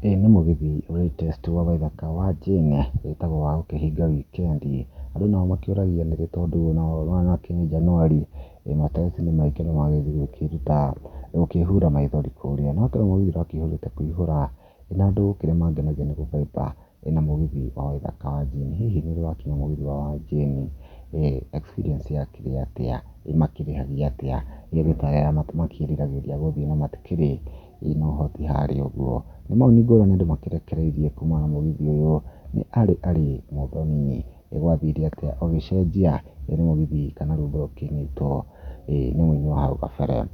Ĩĩ nĩ mũgithi latest wa Waithaka wa Jane wĩtagwo wa gũkĩhinga wikendi. Andũ nao makĩũragia nĩrĩ tondũ nĩ January, matest nĩ maingĩ andũ magagĩthiĩ gũkĩruta, gũkĩhura maithori kũrĩa. No kĩrĩa mũgithi ũrakĩihũrĩte kũihũra, na andũ kĩrĩa mangenagia nĩ gũbaĩba na mũgithi wa Waithaka wa Jane. Hihi nĩ ũrĩ wakinya mũgithi wa Jane? Experience yakĩrĩ atĩa? Makĩrĩhagia atĩa? Nĩ ta arĩa makĩriragĩria gũthiĩ na matikĩrĩ na ũhoti harĩa ũguo. Nĩ maũni ngũrani andũ makĩrekereirie kumana na mũgithi ũyũ, nĩ arĩ arĩ Mũthoni, gwathire atĩa ũgĩcenjia? Nĩ mũgithi kana rwĩmbo rũkĩinĩtwo nĩ mũini wa hau kabere.